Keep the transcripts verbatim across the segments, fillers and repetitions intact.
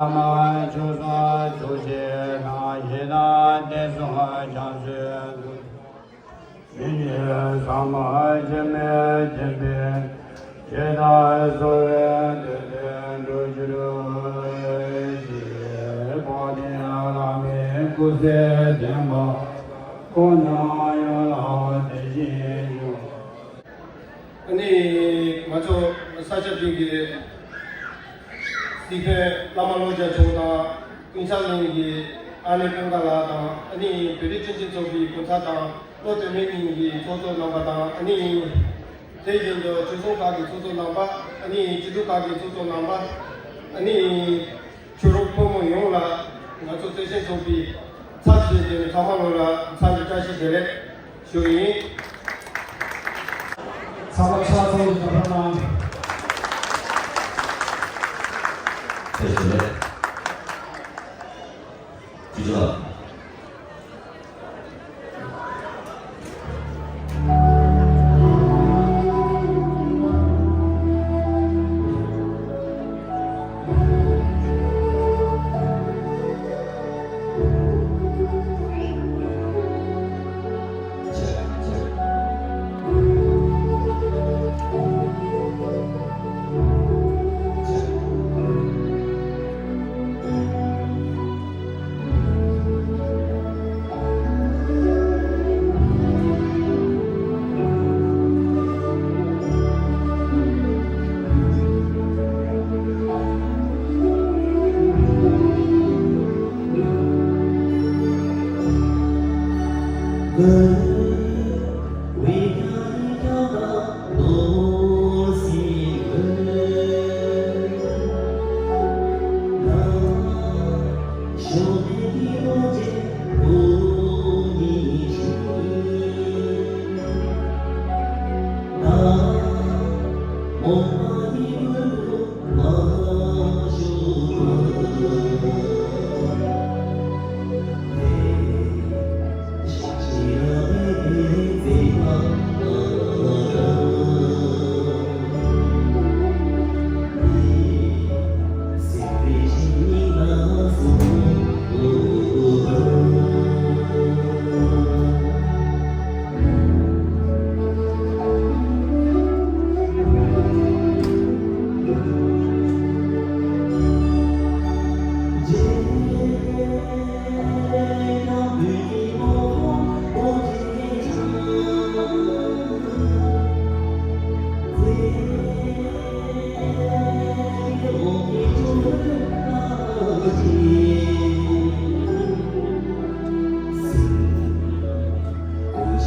ཨ་མ་ཆོས་སོགས་ཆོས་བྱེད་དང་། ཡི་དམ་བསྟན་སྲུང་བྱང་སེམས་མཐུ། མི་ཉིད་ཟབ་མོ་འཆི་མེད་མཁྱེན་པའི། ཇི་ལྟར་གསོལ་བའི་འདེབས་དོན་འགྲུབ་གྱུར་ཅིག། དཔལ་ལྡན་བླ་མའི་སྐུ་ཚེ་བརྟན་པ། ཁོང་རྣམས་ཡོངས་ལ་བདེ་ཞིང་མཆོག། ཨ་ནི་ང་ཚོ་ས་སྐྱ་པའི་གི་སྲིད་དཔོན་བླ་མ་ལྷོ་རྒྱལ་མཆོག་དང་། ཀུན་བཟང་གླིང་གི་ཨ་ནེ་ཀུན་དགའ་ལགས་དང་། ཨ་ནི་བོད་རིགས་སྤྱི་མཐུན་ཚོགས་པའི་སྐུ་ཚབ་དང་། བློ་གཏད་མི་གཉིས་ཀྱི་ཚོགས་གཙོ་རྣམ་པ་དང་། ཨ་ནི་དེ་བཞིན་དུ་ཆོས་སྲུང་ཁག་གི་ཚོགས་གཙོ་རྣམ་པ། ཨ་ནི་སྤྱི་འཐུས་ཁག་གི་ཚོགས་གཙོ་རྣམ་པ། ཨ་ནི་ཆོས་རོགས་ཕོ་མོ་ཡོངས་ལ་ང་ཚོ་བརྩེ་ཞེན་ཚོགས་པའི་ཚབ་བྱས་ཏེ་ཚང་མ་ལོ་ལ་འཚམས་འདྲི་བཀྲ་ཤིས་བདེ་ལེགས་ཞུ་གི་ཡིན། ཚང་མ་ཕྱག་འཚལ་ལོ། ཐུགས་རྗེ་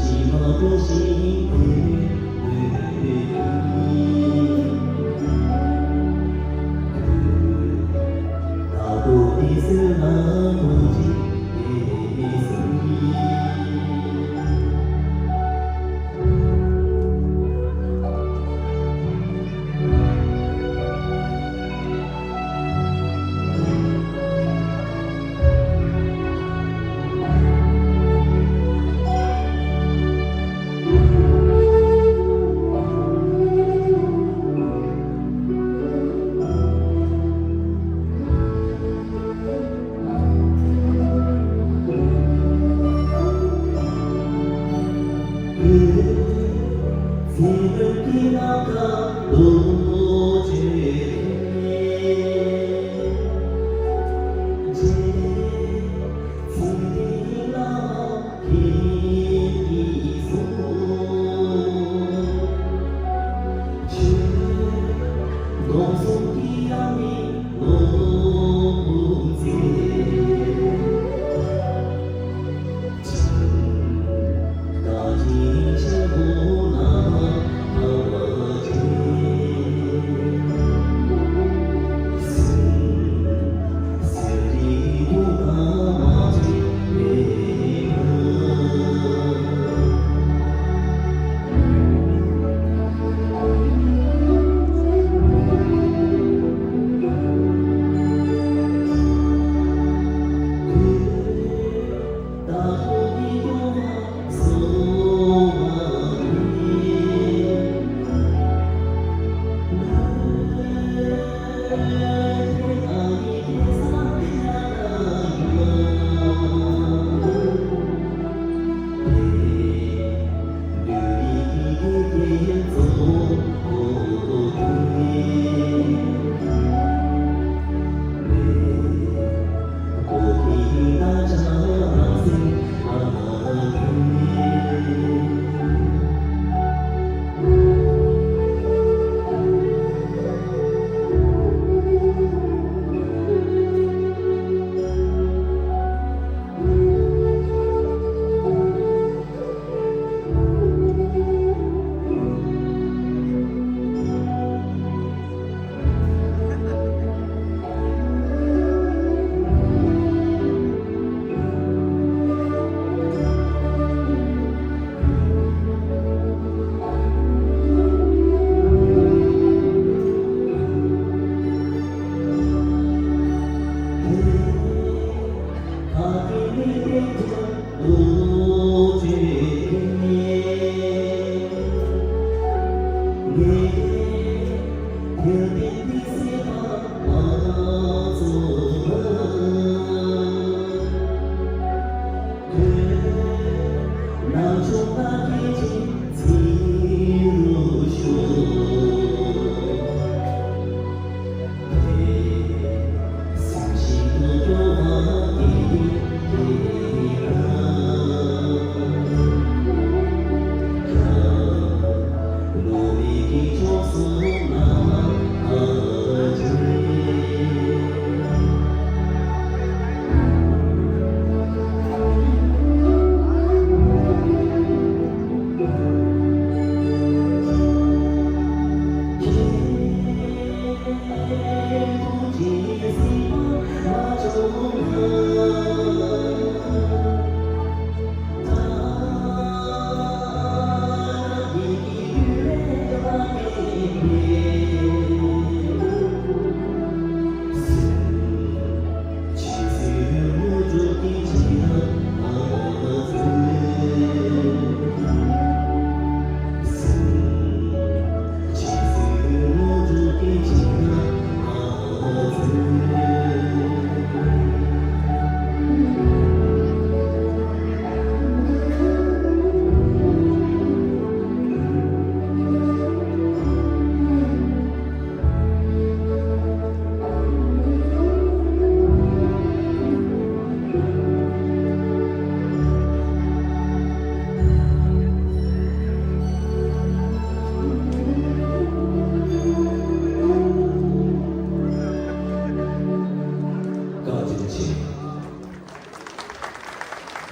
ཆེ། ཐུགས་རྗེ་ཆེ།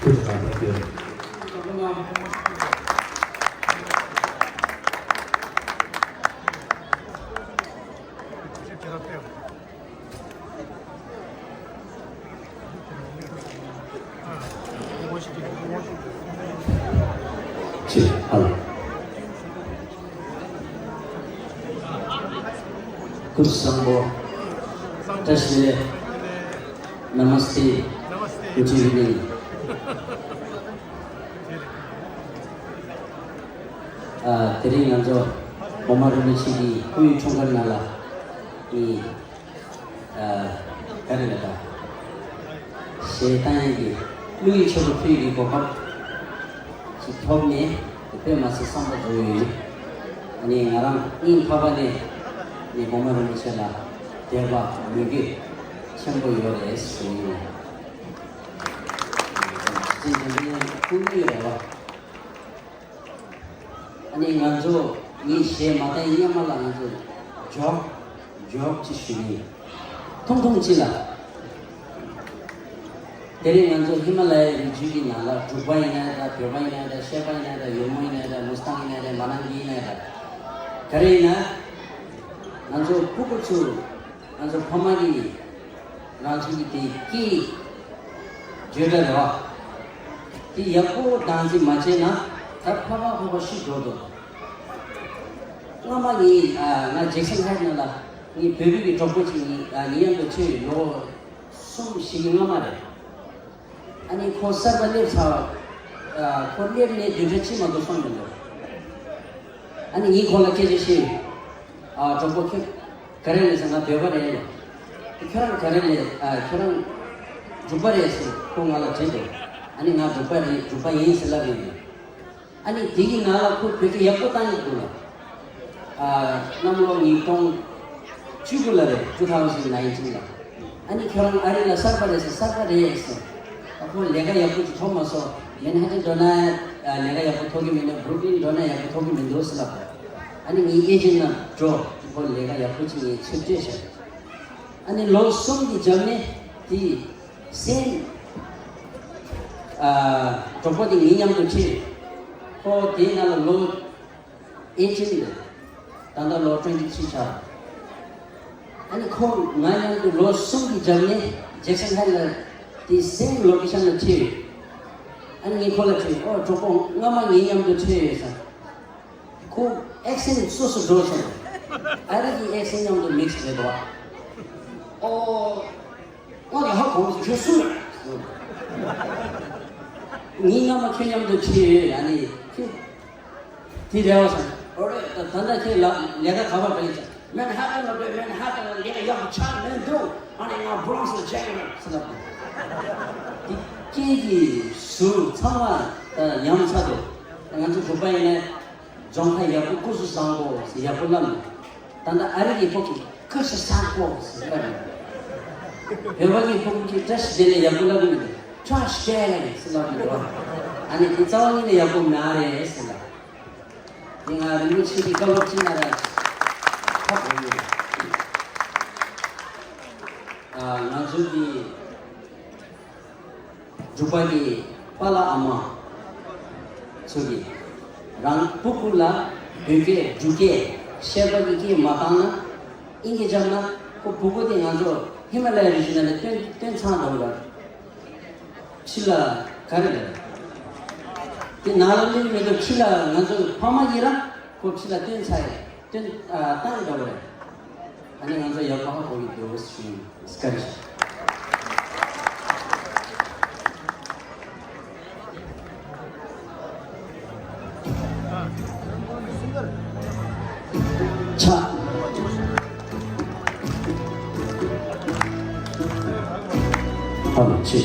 དེ་དང་པོ་དེ། ཅེས་ཨ་ལ། སྐུ་གཟུགས་བཟང་པོ། བཀྲ་ཤིས་བདེ་ལེགས། Namaste. Good evening. ཨ། དེ་རིང་ང་ཚོ་འོག་མ་རིན་པོ་ཆེ་གི་སྐུའི་འཁྲུངས་སྐར་ནང་ལ་ངས་ཨ། ག་རེ་ལབ་དང་། གཞས་བཏང་ཡས་ཀྱི་བློ་ཡིད་མཆོད་པ་ཕུལ་ཡས་ཀྱི་གོ་སྐབས་ཅིག་ཐོབ་ནས་དཔེ་མ་སྲིད་བསམ་པ་རྫོགས་ཡོད། ཨ་ནི་ང་རང་སྙིང་ཐག་པ་ནས་ནི་འོག་མ་རིན་པོ་ཆེ་ལ་དད་པ་མོས་གུས་ཆེན་པོ་ཡོད་རེད་ཞུ་ཡིན། ཅིག་དེ་འདྲ་ཡང་ཐུགས་ཡོད་རེད་བ། ཨ་ནི་ང་ཚོ་ངའི་གཞས་མ་བཏང་སྔོན་མ་ལ་ང་ཚོ་ཇོག་ཇོག་ཅིག་ཞུ་ནི། ཐུང་ཐུང་ཅིག་ལ། དེ་རིང་ང་ཚོ་ཧི་མ་ལ་ཡའི་རི་རྒྱུད་ཀྱི་ནང་ལ་འབྲུག་པ་ཡིན་ན་འདྲ། བོད་པ་ཡིན་ན་འདྲ། བཤད་པ་ཡིན་ན་འདྲ། ཡོལ་མོ་ཡིན་ན་འདྲ། མུ་སི་ཐང་ཡིན་ན་འདྲ། མ་ནང་གི་ཡིན་ན་འདྲ། ག་རེ་ཡིན་ན། ང་ཚོ་ཕྲུ་གུ་ཚོ། ང་ཚོ་ཕ་མ་གིས་རང་ཚོ་གི་དེ་སྐྱེས་བརྗོད་འདྲ་རེད་བ། དེ་ཡག་པོ་སྟངས་འཛིན་མ་བྱས་ན་ད་ཕ་མ་ཕ་མ་ཤི་འགྲོ་འདུག་སྔ་མ་ངས་ཨ། ང་ཇེག་སན་ཧའེ་ནང་ལ་ངའི་བོད་ཕྲུག་གི་གྲོགས་པོ་ཅིག་ངའི་ཨ། ངའི་མཉམ་དུ་འཁྲིད་ལོ་གསུམ་བཞི་གི་སྔ་མ་རེད། ཨ་ནི་ཁོ་གསར་པ་སླེབས་ཚར། ཨ། ཁོ་སླེབས་ནས་བདུན་ཕྲག་གཅིག་མ་གཏོགས་སོང་མི་འདུག་ཨ་ནི་ངས་ཁོ་ལ་སྐད་ཆ་བཤད། ཨ། གྲོགས་པོ་ཁྱོད་ག་རེ་ལས་ཟེར། ང་བོད་པ་རེད་ལ། ཁྱོད་རང་ག་རེ་ལས། ཨ། ཁྱོད་རང་འབྲུག་པ་རེད་ཟེར་ཁོ་ང་ལ་དྲིས་འདུག་ཨ་ནི་ང་འབྲུག་པ་རེད། འབྲུག་པ་ཡིན་ཟེར་ལབ་ཡོད། ཨ་ནི་དེ་གི་ནང་ལ་ཁོ་བོད་སྐད་ཡག་པོ་བཏང་ཡོད་འདུག་ལ། ཨ། གནམ་ལོ་ཉིས་སྟོང་བཅུ་དགུ་ལ་རེད། two thousand nineteen ལ། ཨ་ནི་ཁྱོད་རང་ཨ་རི་ལ་གསར་པ་རེད་ཟེར། གསར་པ་རེད་ཟེར། ཨ། ཁོ་ལས་ཀ་ཡག་པོ་ཅིག་ཐོབ་མ་སོང་། མན་ཧ་ཏན་འགྲོ་ན་ལས་ཀ་ཡག་པོ་ཐོབ་ཀྱི་མི་འདུག་བྷུ་རུག་ལིན་འགྲོ་ན་ཡག་པོ་ཐོབ་ཀྱི་མི་འདུག་ཟེར་ལབ་པ། ཨ་ནི་ངའི་ཨེ་ཇེན་ནང་འགྲོ། ཁོ་ལས་ཀ་ཡག་པོ་ཅིག་ངས་ཚོད་བཅོས་བྱས། ཨ་ནི་ལོ་གསུམ་གྱི་རྒྱབ་ནས་དེ་སེམས། ཨ། གྲོགས་པོ་དེ་ངའི་མཉམ་དུ་ཁྲིད། ཁོ་དེའི་ནང་ལ་ལོ་eighteen རེད། ད་ལྟ་ལོ་twenty three ཆགས། ཨ་ནི་ཁོ་ང་མཉམ་དུ་ལོ་གསུམ་གྱི་རྒྱབ་ནས་ཇེག་སན་ཧའེ་ལ་དེ་སེམ་ལོ་ཀེ་ཤན་ལ་ཁྲིད་ཡོད། ཨ་ནི་ངས་ཁོ་ལ་དྲིས། ཨོ། གྲོགས་པོ་སྔ་མ་ངའི་མཉམ་དུ་ཁྲིད་ཡོད་ཟེར། ཁོ་ཨེག་སེན་སོ་སོ་འགྲོ་སོང་། ཨ་རི་གི་ཨེག་སེན་མཉམ་དུ་མིག་སི་རེད་དོ། ཨོ། ང་ལ་ཧ་གོ་མི་སོང་། ཁྱོད་སུ་རེད། ངའི་སྔ་མ་ཁྱོད་མཉམ་དུ་ཁྲིད་ཡོད། ཨ་ནི་ཁྱོད་དེ་རེད་བ་ཟེར། ཨོ་རེད། ད་ད་ལྟ་ཁྱེད་ལ་ལས་ཀ་ག་པར་འགྲོ་ཡིན་ཟེར། མན་ཧ་ཏན་ལ་འགྲོ། མན་ཧ་ཏན་ལ་ལས་ཀ་ཡག་པོ་ཆགས་མི་འདུག་ཨ་ནི་ང་བྷོ་རོང་སི་ལ་ཆགས་ཡོད་ཟེར་ལབ་འདུག་དེ་སྐད་ཀྱི་ཟུར་ཚང་མ་ད་ཉམས་ཚར་འདུག་ང་ཚོ་འབྲུག་པ་ཡིན་ན་རྫོང་ཁ་ཡག་པོ། སྐུ་གཟུགས་བཟང་པོ་ཟེར་ཡག་པོ་ལབ་འདུག་ད་ལྟ་ཨ་རི་གི་ཕྲུ་གུ་གིས་ཀུ་ཤུ་བཟང་པོ་ཟེར་ལབ་འདུག་བོད་པ་གི་ཕྲུ་གུ་གིས་བཀྲ་ཤིས་བདེ་ལེགས་ཡག་པོ་ལབ་གི་མི་འདུག་བཀྲ་ཤིས་བདེ་ལེགས་ཟེར་ལབ་གི་འདུག་ཨ་ནི་དེ་རྩ་བ་ཉིད་ནས་ཡག་པོ་མ་རེད་ཟེར་ལབ། དེ་ང་རིན་པོ་ཆེ་གི་བཀའ་སློབ་ཅིག་ན་ར་ཧ་གོ་ཡོད། ཨ། ང་ཚོ་གི་འབྲུག་པ་གི་པཱ་ལགས་ཨ་མ་ཚོ་གིས་རང་སྤུ་གུ་ལ་བོད་སྐད་འབྲུག་སྐད་བཤད་པ་གི་སྐད་མ་བཏང་ན། ཨིན་སྐད་བརྒྱབ་ན་ཁོ་སྤུ་གུ་དེ་ང་ཚོ་ཧི་མ་ལ་ཡ་རི་རྒྱུད་ནང་ནས་བཏོན་བཏོན་ཚར་འགྲོ་གི་རེད། ཕྱི་ལ་ག་རེ་རེད། དེ་ནང་ལ་སླེབས་མེད་དུས་ཕྱི་ལ་ང་ཚོ་ཕ་མ་གིས་རང་ཁོ་ཕྱི་ལ་བཏོན་ཚར་ཡིན། བཏོན་ཨ་བཏང་གི་འདུག་རེད། ཨ་ནི་ང་ཚོ་ཡག་པོ་ཧ་གོ་གི་འདུག་ཞུ་ཡིན། བཀའ་དྲིན་ཆེ། ཆ། ཧ་ལོ་ཆེ།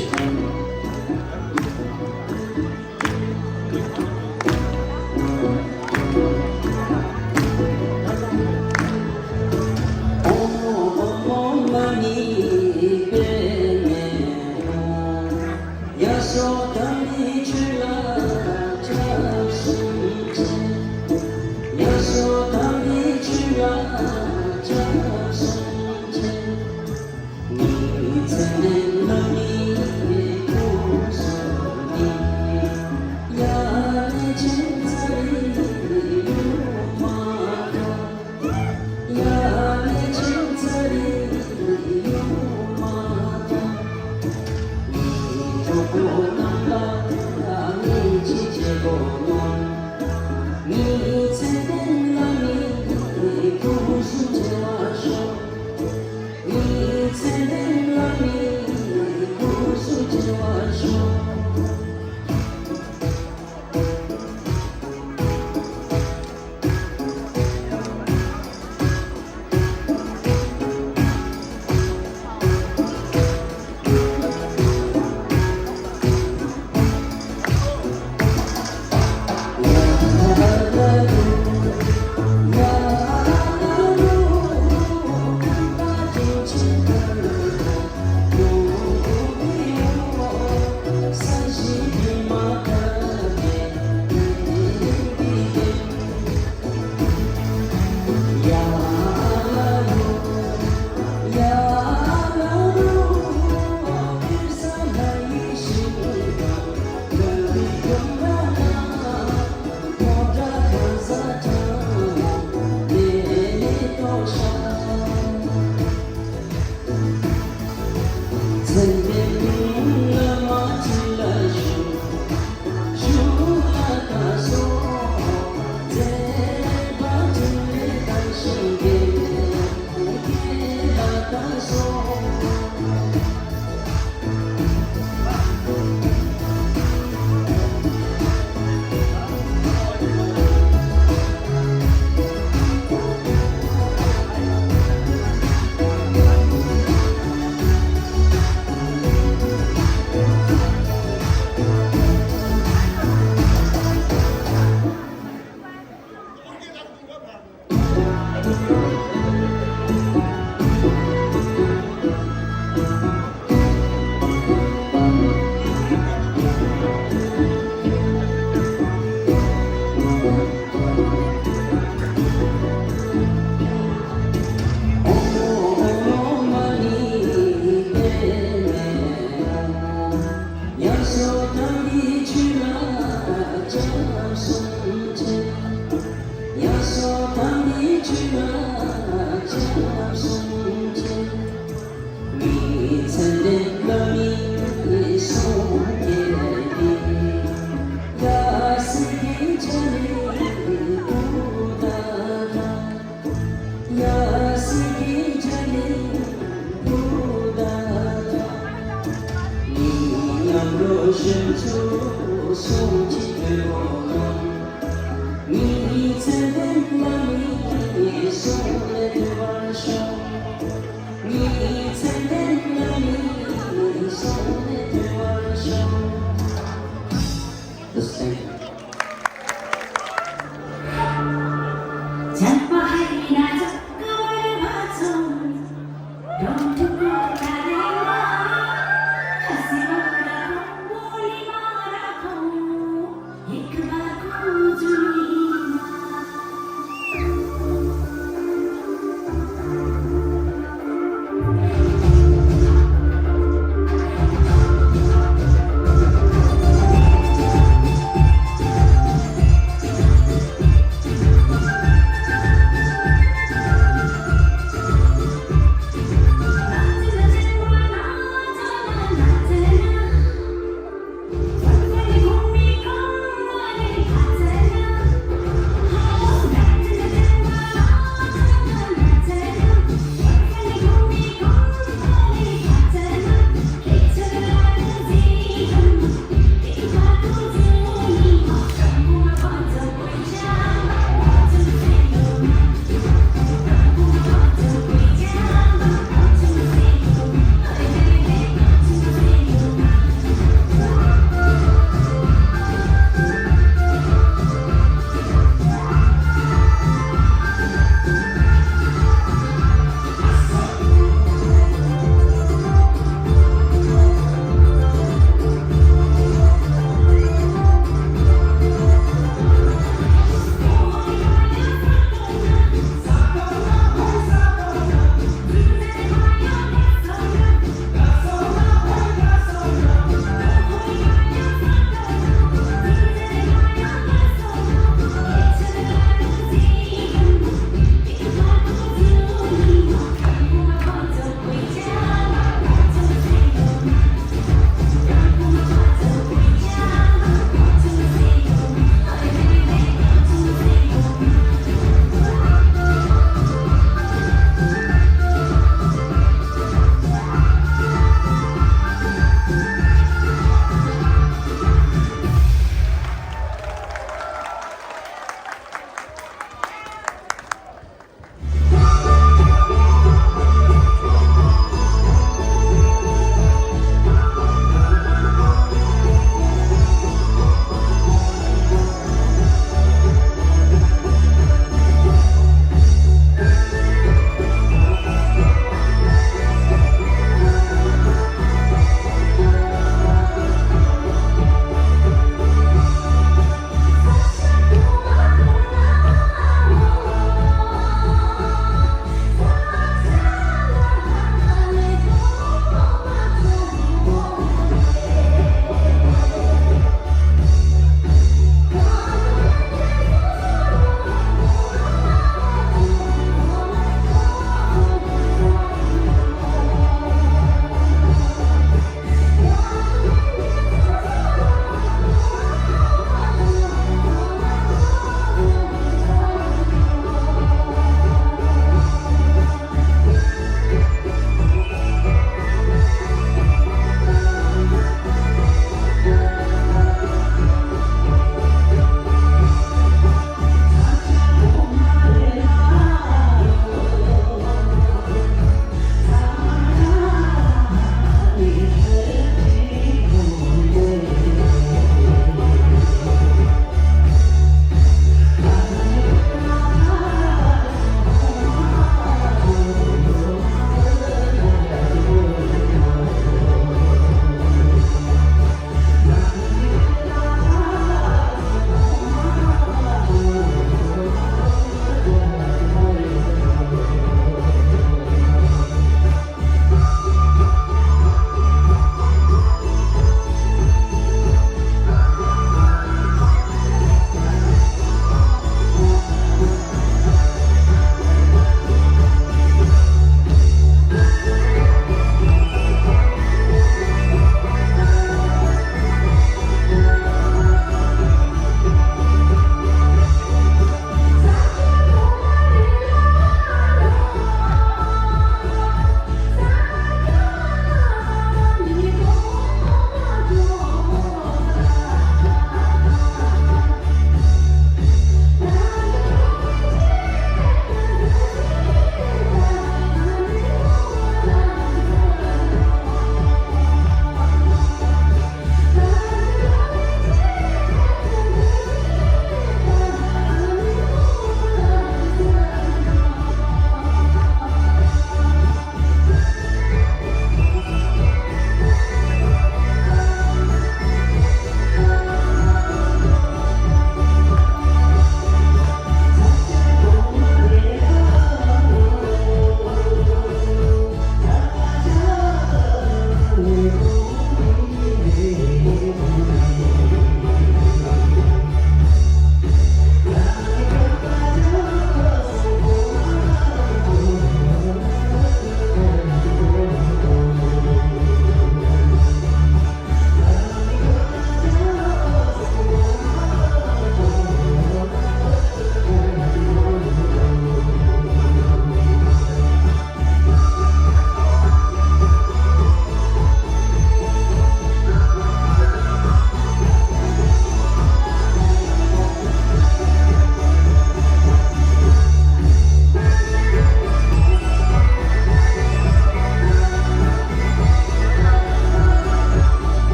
Just thank you.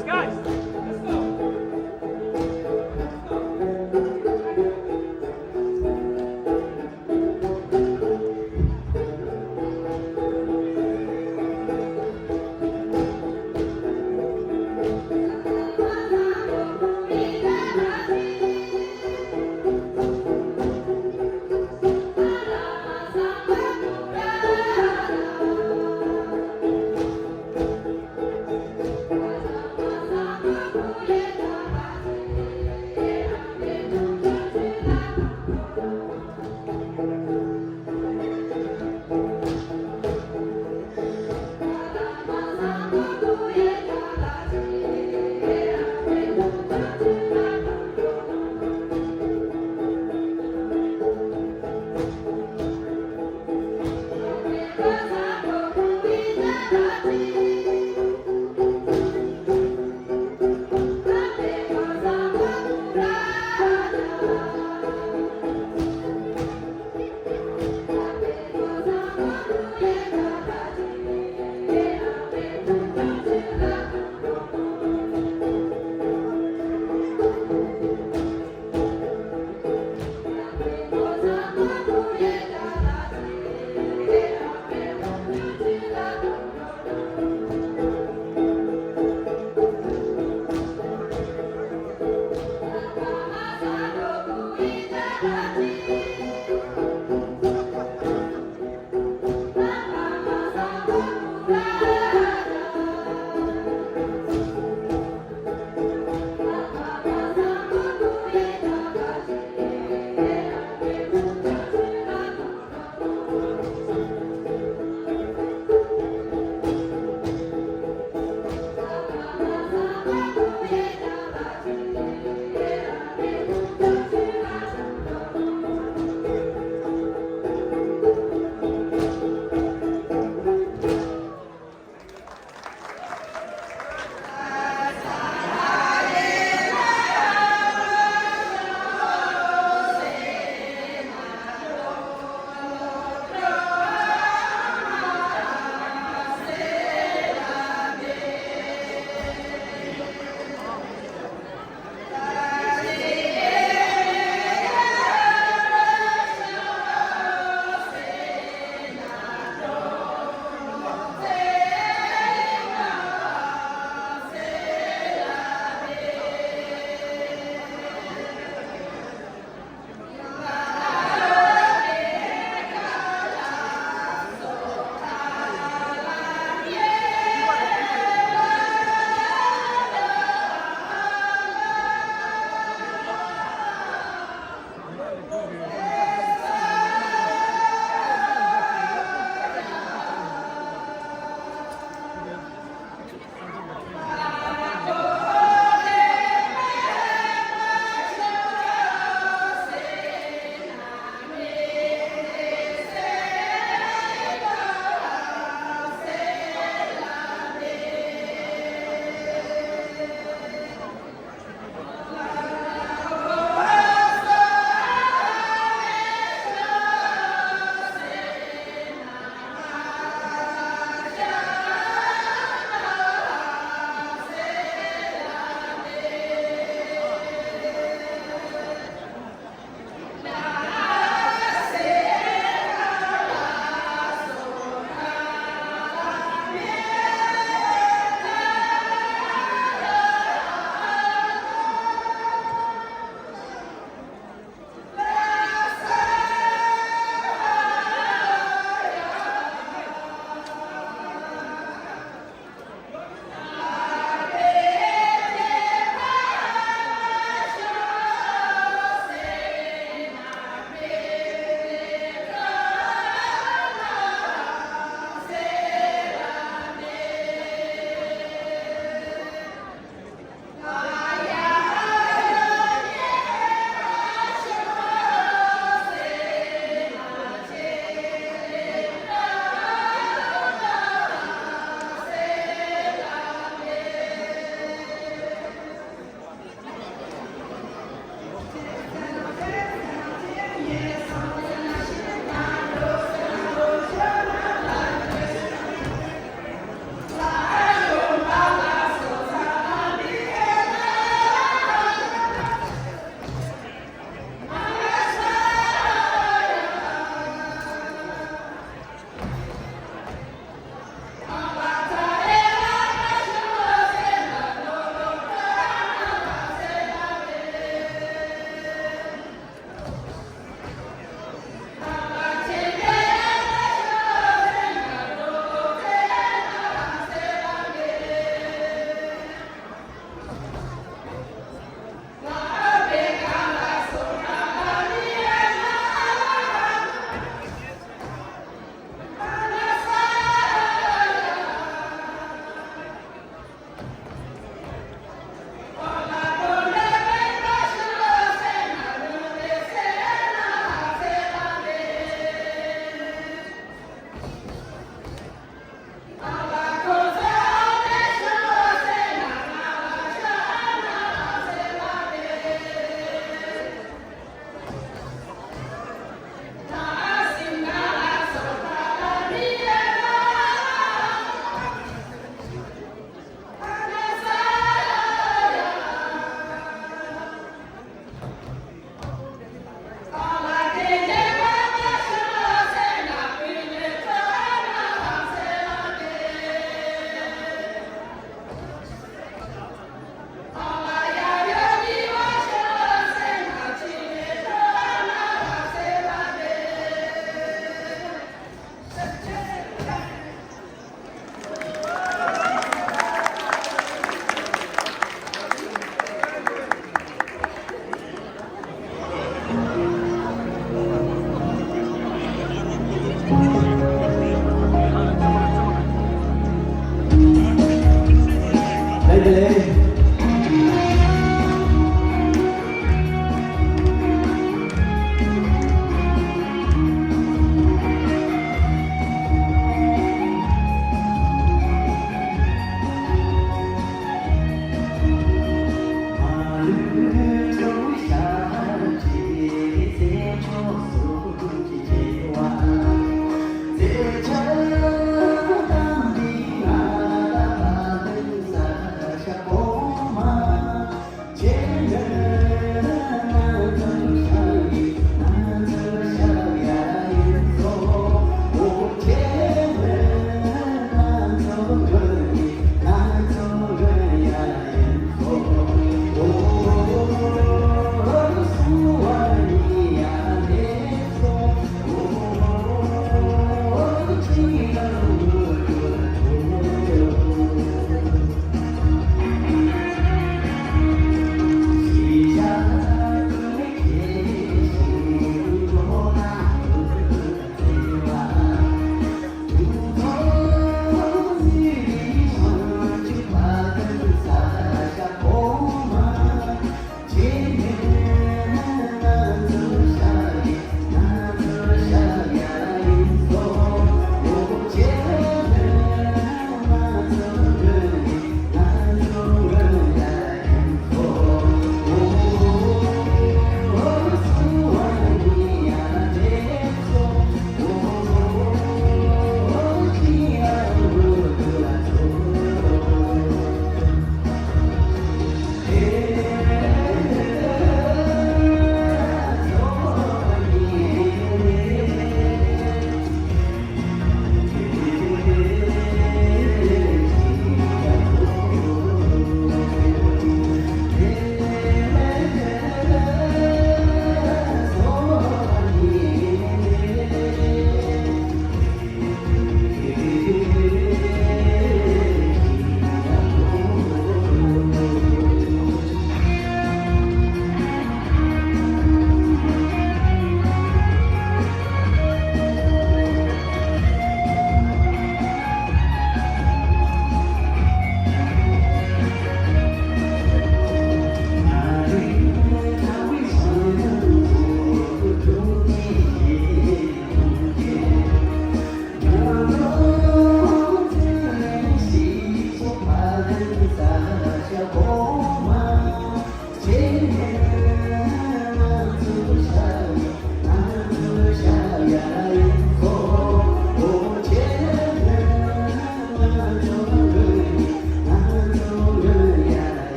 Guys, let's go.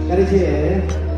བཀའ་དྲིན་ཆེ།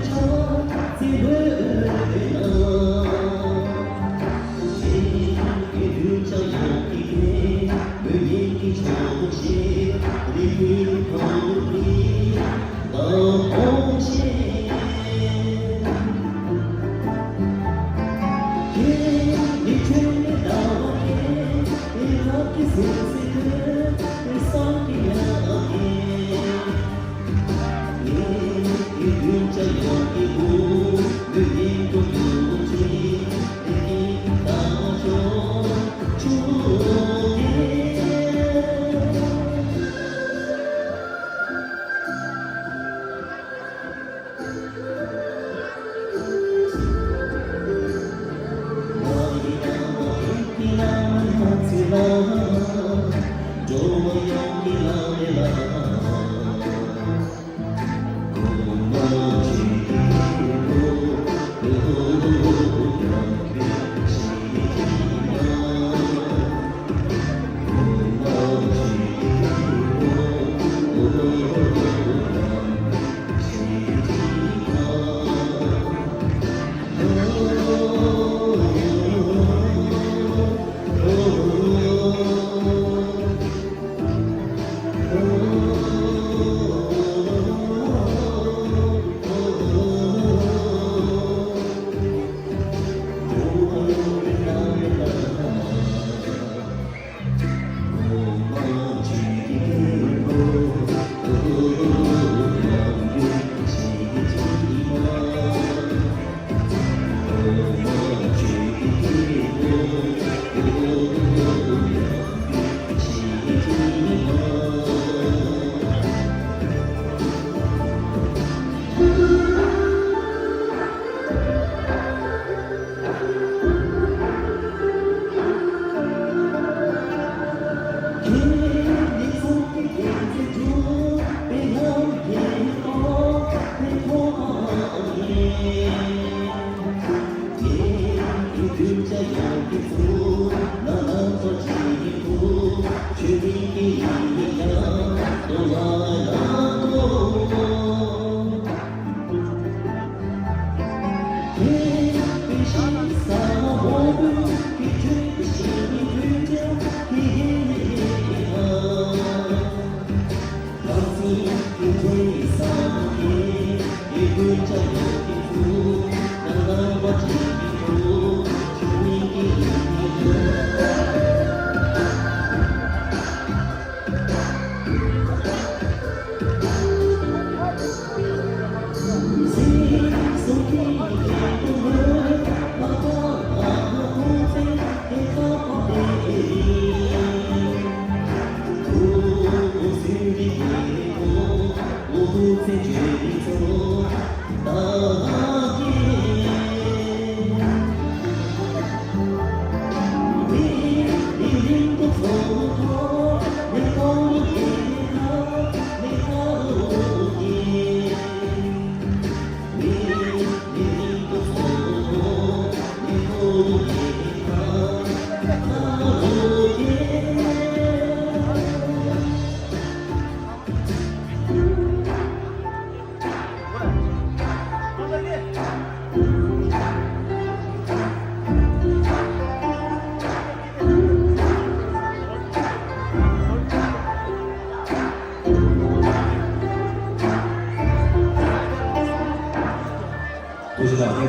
ཐུགས་རྗེ་གནང་།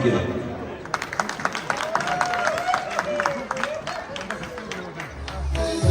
Thank you།